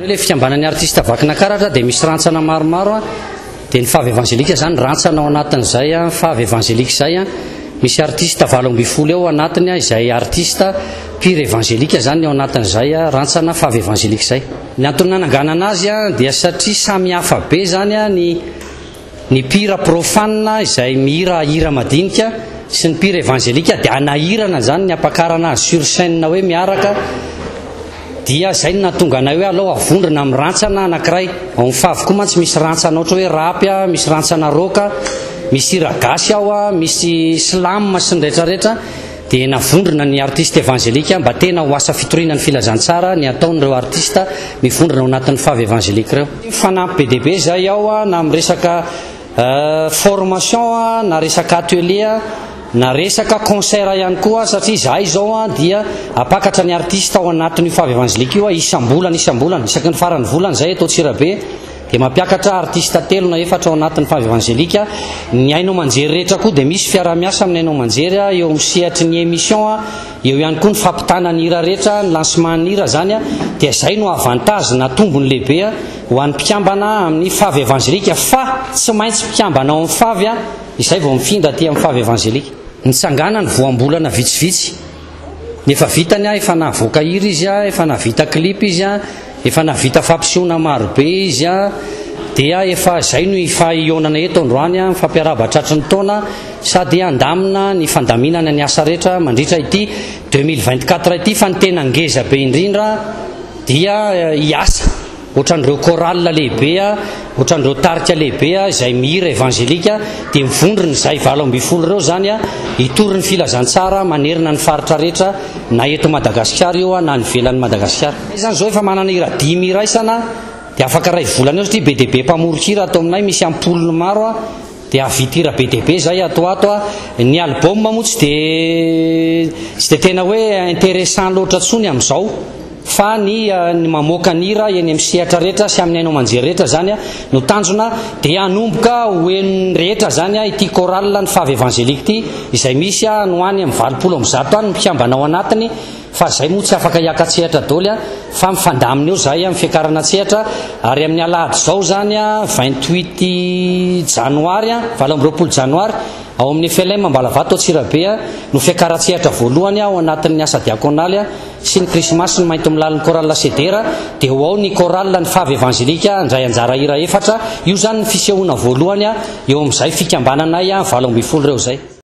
Ilay fikambanan'ny artista Vakinakaratra dia misy rantsana maromaro, dia ny Favy Evangelika izany rantsana ao anatin'izay Favy Evangelika izay. Misy artista 18 eo anatiny izay artista mpihira evangelika izany ao anatin'izay rantsana Favy Evangelika izay. Ny antony nananganana azy dia satria samy hafa be izany ny ny mpihira profane izay mihira hira madinika sy ny mpihira evangelika dia anahirana izany ny ampakarana azy sur scène hoe miaraka. Dia izay no nahatonga anay hoe alao avondrona amin'ny rantsana anankiray. Ao amin'ny Favy koa mantsy misy rantsana ohatra hoe rap, misy rantsana rock, misy hira gasy ao, misy slam sy ny rehetrarehetra. Dia navondrona ny artiste evangelika mba tena ho asa fitoriana ny filazantsara ny ataon'ireo artiste mivondrona ao anatin'ny Favy evangelika ireo. Mifanampy be dia be izay ao na amin'ny resaka Formation na resaka atelier na resaka concert ihany koa satria izahay izao dia hampakatra ny artiste ao anatin'io Favy Evangelique io isam-bolana isam-bolana, isaky ny faran'ny volana izay eto Antsirabe dia mampiakatra artiste telo na efatra ao anatin'ny Favy Evangelique. Ny haino aman-jery rehetra koa dia misy fiaraha-miasa amin'ny haino aman-jery eo amin'ny sehatry ny émission, eo ihany koa ny fampitana ny hira rehetra, ny lancement ny hira izany dia izay no avantage na tombony lehibe Ho an'ny mpikambana amin'ny Favy Evangelika fa tsy maintsy mpikambana ao amin'ny Favy izay vao mifindra aty amin'ny Favy Evangelika. Nitsangana ny voambolana vitsivitsy. Ny efa vitany efa nahavoaka hira izy, efa nahavita clip izy, efa nahavita fampisehoana marobe izy, dia efa izay no efa hihaonana eto androany, mifampiarahaba tratry ny taona sady handamina ny fandaminana ny asa rehetra mandritra ity 2024 ity fa ny tena ngeza be indrindra dia hiasa ohatran'ireo chorale lehibe, ohatran'ireo tarika lehibe izay mihira evangelika, dia mivondrona izahay 18 ireo izany hitory ny filazantsara manerana ny faritra rehetra na eto Madagasikara io na any ivelan'i Madagasikara. Izany izao efa manana hira dimy iraisana dia afaka iray volana eo satria be dia be mpamoron-kira ato aminay, misy am-polony maro dia hahavita hira be dia be izahay ato ho ato. Ny album moa tsy dia tsy dia tena hoe intéressant loatra intsony amin'izao fa ny ny mamoaka ny hira eny amin'ny sehatra rehetra sy amin'ny haino aman-jery rehetra izany no tanjona dia hanomboka ho henon'ny rehetra izany ity chorale ny Favy Evangélique ity izay misy any ho any amin'ny 180 any ny mpikambana ao anatiny Fa zay moa tsy afaka hiaka-tsehatra doly a, fa mifandamina eo zahay amin'ny fiakarana an-tsehatra, ary amin'ny alahady zao zany a, 28 janoary a, 28 janoary, ao amin'ny FLM Ambalavato Antsirabe a, no fiakaran-tsehatra voalohany ao anatin'ny asa diakonaly a, sy ny krismasy ny maintimolalin'ny chorale Sedera, dia ho ao ny chorale ny Favy Evangelika handray anjara hira efatra, io zany ny fisehoana voalohany eo amin'izay fikambananay 18 ireo izay.